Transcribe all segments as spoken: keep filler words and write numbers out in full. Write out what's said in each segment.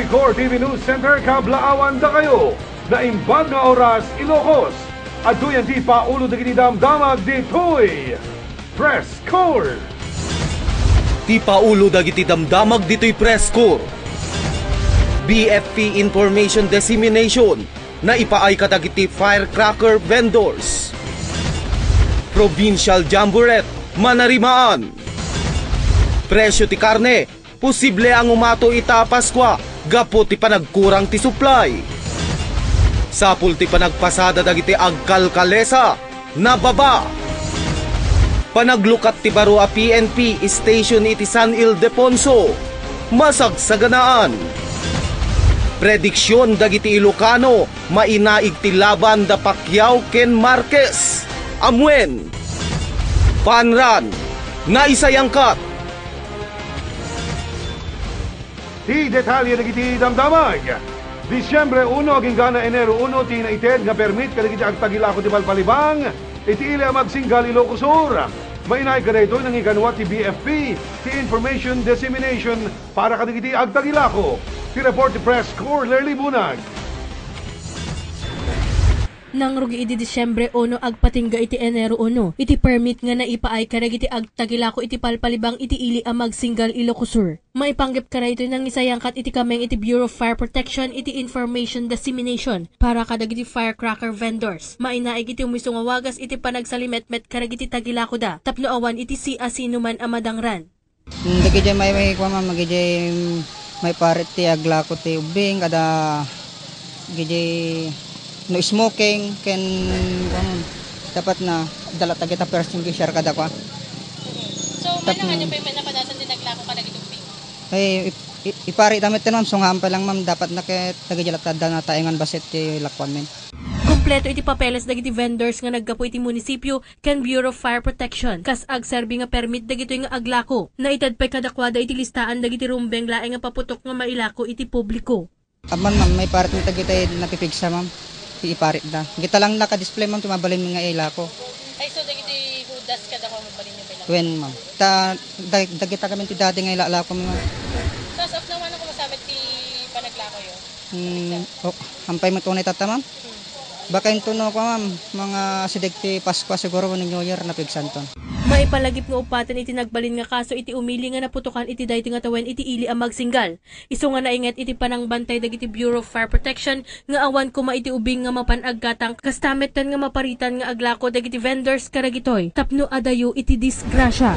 Core T V News Center, kablaawan da kayo. Naimbag nga oras, Ilocos. Adtoy ti paulo dagiti damdamag ditoy Press Corps. Ti paulo dagiti damdamag ditoy Press Corps. B F P information dissemination, naipaay kadagiti firecracker vendors. Provincial Jamboree, manarimaan. Presyo ti karne, posible a ngumato ita a Paskua gapu ti panagkurang ti supply. Sapul ti panagpasada dagiti agkalkalesa, nababa. Panaglukat ti baro a P N P station iti San Ildefonso, masagsaganaan. Prediksion dagiti Ilocano, mainaig ti laban da Pacquiao ken Marquez. Ammuen. Panran, naisayangkat. Ti detalye dagiti damdamag. Disyembre uno agingga na Enero uno ti naited nga permit kadagiti agtagilako ti palpalibang iti ili a Magsinggal, Ilocos Sur. Mainaig kadaytoy nangikanua ti B F P, ti information dissemination para kadagiti agtagilako. Ti report ti Press Corps, Lerly Bunag. Nangrugi idi Disyembre uno agpatingga iti Enero uno iti permit nga naipaay kadagiti agtagilako iti palpalibang iti ili a Magsinggal, Ilocos Sur. Maipanggep kadaytoy nangisayangkat iti kameng iti Bureau of Fire Protection iti information dissemination para kadagiti firecracker vendors. Mainaig iti umiso nga wagas iti panagsalimetmet kadagiti tagilakoda tapno awan iti siasinoman a madangran. Dagidiay may, may kuan, ma'am, dagidiay maiparit ti aglako ti ubbing, kada dagidiay no smoking, ken kuan, ma'am, dapat na dala ta kita first extinguisher kada kuan. So, Tap- manang ano pa yung napadasan din naglako ka lagi tubig? Ay, ip-, ip-, ipari damit din, ma'am, sungahan pa lang, ma'am, dapat na ket dagidiay latta da na taengan basit ti lakuan, men. Kompleto iti papeles dagiti vendors nga naggapu iti munisipio ken Bureau of Fire Protection kas agserbi nga permit dagitoy nga aglako. Naited pay kadakuada iti listaan dagiti rumbeng laeng nga paputok nga mailako iti publiko. Amman, ma'am, maiparit mi dagitay napipigsa, ma'am. Ti iparit da. Kita lang naka-display, ma'am, ti mabalin mi nga ilako. Ay, so dagiti hudas kada ko mabalin nyo kailangan? Wen, ma'am. Ta, dag-, dagita kami ti dati nga ilalako mi, ma'am. So, as of now, ano ko masabi ti panaglako yo? Hmm, oh, hampay mo tunay tatta, ma'am? Baka intono ko, ma'am, mga sideg ti Paskua siguro wenno New Year, napigsanton. Maipalagip nga upaten iti nagbalin nga kaso iti umili nga naputokan iti daytoy nga tawen iti ili a Magsinggal. Isu nga nainget iti panangbantay dagiti Bureau of Fire Protection nga awan koma iti ubing nga mapan aggatang, kasta metten nga maparitan nga aglako dagiti vendors kadagitoy tapno adayo iti disgrasia.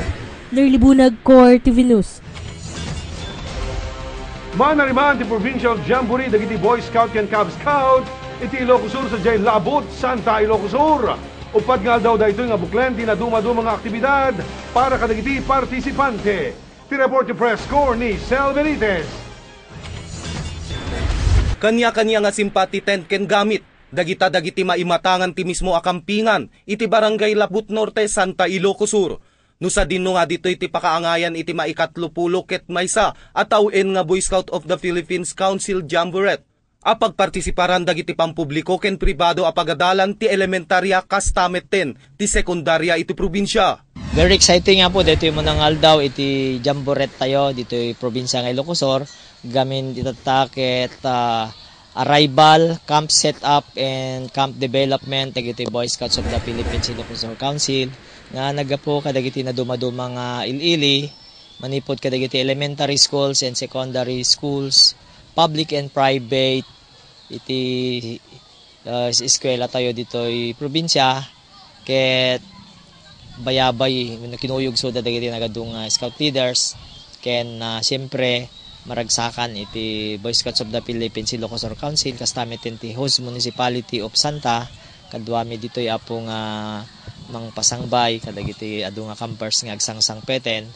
Lerly Bunag, Core T V News. Manariman ti Provincial Jamboree dagiti Boy Scout ken Cub Scout iti Ilocos Sur sadiay Labut, Santa, Ilocos Sur. Uppat nga aldaw daytoy nga buklen ti nadumaduma nga aktibidad para kadagiti partisipante. Ti report ti Press Corps ni Sel Benitez. Kaniakania nga simpa ti tent ken gamit dagita dagiti maimatangan ti mismo a kampingan iti Barangay Labut Norte, Santa, Ilocos Sur. No sadino nga ditoy ti pakaangayan iti maikatlo pulo ket maysa a tawen nga Boy Scout of the Philippines Council Jamboree a pagpartisiparan dagiti pampubliko ken pribado a pagadalan ti elementaria kasta metten ti sekundaria iti probinsia. Very exciting nga po, daytoy munang aldaw iti Jamboree tayo, ditoy probinsia nga Ilocos Sur, gamin itatta ket, ah, arrival, camp setup, and camp development dagiti Boy Scouts of the Philippines Ilocos Sur Council nga naggapu kadagiti nadumaduma nga il-ili manipud kadagiti elementary schools and secondary schools, public and private, iti, ah, eskwela tayo ditoy probinsia, ket bayabay wenno kinuyogsoda dagiti nagadu nga scout leaders, ken, ah, siyempre, maragsakan iti Boy Scouts of the Philippines Ilocos Sur Council, kasta met ti host municipality of Santa, kaduami ditoy, Apo, nga mangpasangbay kadagiti adu nga campers nga agsangsangpeten.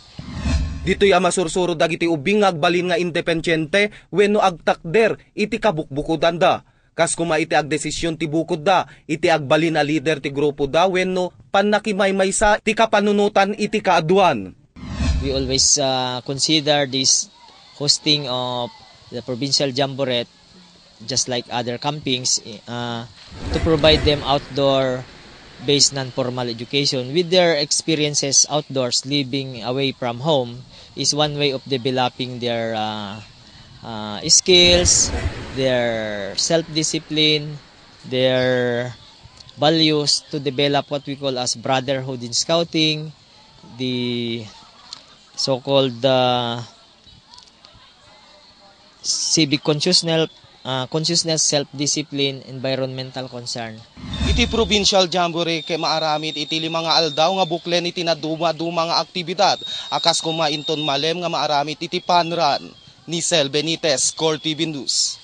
Ditoy a masursuro dagiti ubing nga agbalin nga independiente wenno agtakder iti kabukbukodanda. Kas koma iti agdesision ti bukodda, iti agbalin a lider ti grupoda wenno pannakimaymaysa ti kapanunotan iti kaaduan. We always, uh, consider this hosting of the provincial jamboree just like other campings, uh, to provide them outdoor-based non-formal education. With their experiences outdoors, living away from home is one way of developing their, uh, uh, skills, their self-discipline, their values to develop what we call as brotherhood in scouting, the so-called uh, civic consciousness, uh, consciousness, self-discipline, environmental concern. Iti provincial jamboree ket maaramid iti lima nga aldaw nga buklen iti nadumaduma nga aktibidad a kas koma inton malem nga maaramid iti panran. Nisel Benitez, Core T V News.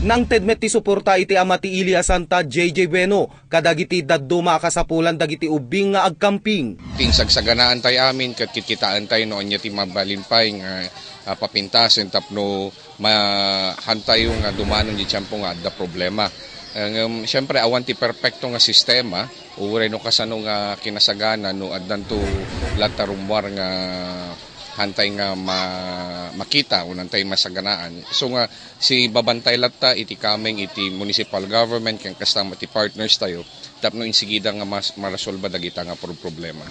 Nangted met ti suporta iti ama ti Ilia Santa, J J Bueno, kadagiti dadduma a kasapulan dagiti ubbing nga agkamping. Pinsagsaganaantay amin ket kitkitaentay no ania ti mabalin pay nga, ah, papintasen tapno mahantayo nga dumanon ti tiempo nga adda problema. Ngem, siyempre, awan ti perpekto nga sistema, uray no kasano nga kinasagana no addanto latta rummuar nga hantay nga ma-, makita o hantay masaganaan. So nga, si babantay latta iti kameng iti municipal government ken kasta met ti partners tayo tapno insigida nga mas-, marasolba dagita nga pro-, problema.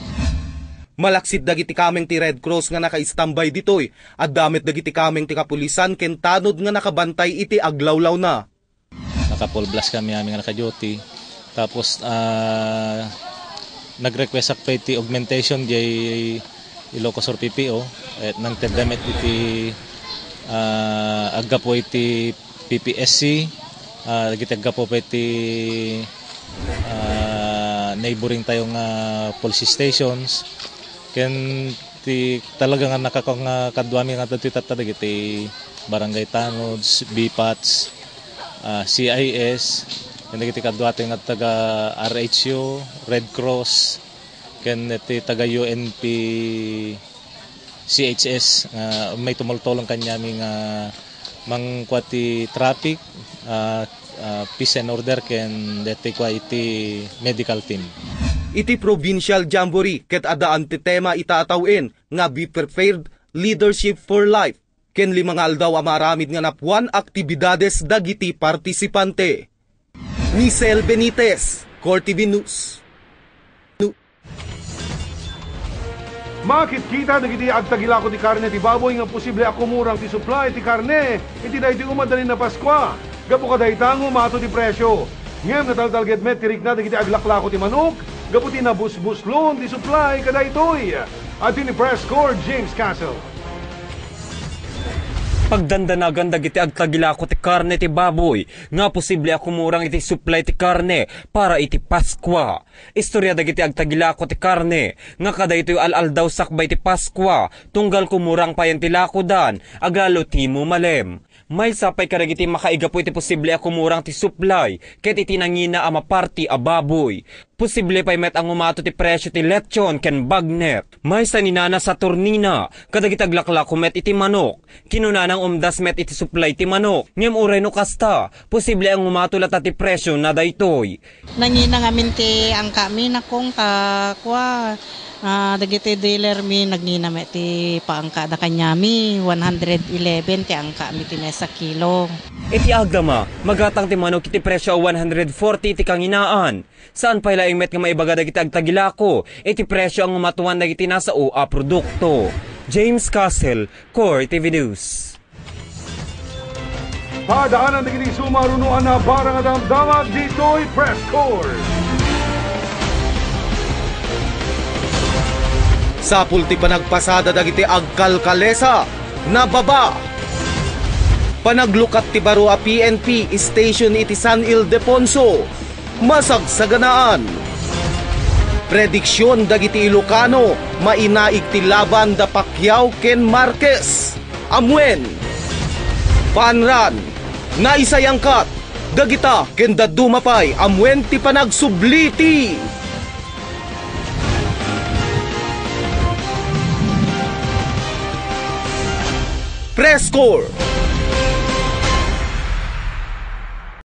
Malaksid dagiti kameng ti Red Cross nga nakaistambay ditoy, adda met dagiti kameng ti kapulisan ken tanod nga nakabantay iti aglawlawna. Naka-full blast kami amin nga naka-duty. Tapos, ah, nag-request ak pay ti augmentation jay Ilocos Sur P P O. Et nangted met iti, ah, aggapu iti P P S C, ah, dagiti aggapu pay iti, ah, neighboring tayo nga police stations. Ken ti talaga nga nakaka-, nga kaduami nga dagiti tatta dagiti barangay tanods, B pats, ah, C I S, ken dagiti kaduati nga taga R H U, Red Cross, ken ti taga U N P C H S, nga may tumultulong kaniami nga mangkua ti traffic, ah, ah, peace and order ken deti kua iti medical team. Iti provincial jamboree ket addaan ti tema ita a tawen nga Be Prepared, Leadership for Life, ken lima nga aldaw a maaramid nga napuan aktibidades dagiti partisipante. Nisel Benitez, Core T V News. Makitkita dagiti agtagilako ti karne ti baboy nga posible a kumurang ti supply ti karne iti daytoy umadalin a Paskua. Gapu kadayta, ngumato ti presyo. Ngem nataltalged met ti rikna dagiti aglaklako ti manok gapu ti nabusbuslon ti supply kadaytoy. Adda ni Press Corps James Castle. Pagdandanagan dagiti agtagilako ti karne ti baboy nga posible a kumurang iti supply ti karne para iti Paskua. Istorya dagiti agtagilako ti karne nga kadaytoy al-aldaw sakbay ti Paskua, tunggal kumurang payen ti lakodan, aglalo ti mumalem. Maysa pay kadagiti makaigapu iti posible a kumurang ti supply ket iti nangina a maparti a baboy. Posible pay met a ngumato ti presyo ti lechon ken bagnet. Maysa ni Nana Saturnina kadagiti aglaklako met iti manok. Kinunana nga umdas met iti supply ti manok. Ngem uray no kasta, posible a ngumato latta ti presyo na daytoy. Nangina ngamin ti angkami, nakong ka, kua, ah, dagiti dealer mi, nangina met ti paangkada kaniami, one hundred eleven ti angkami ti maysa kilo. Iti agdama, magatang ti manok iti presyo a one hundred forty iti kanginaan. Saan pay laeng met nga maibaga dagiti agtagilako iti presyo a ngumatuan dagiti nasao a produkto. James Castle, Core T V News. Padaanan dagiti sumarunoan a barang a damdama ditoy Press Corps. Sapul ti panagpasada dagiti agkalkalesa, nababa. Panaglukat ti baro a P N P station iti San Ildefonso, masagsaganaan. Prediksion dagiti Ilocano, mainaig ti laban da Pacquiao ken Marquez. Ammuen. Panran. Naisayangkat. Dagita ken dadduma pay ammuen ti panagsubliti. Press Corps.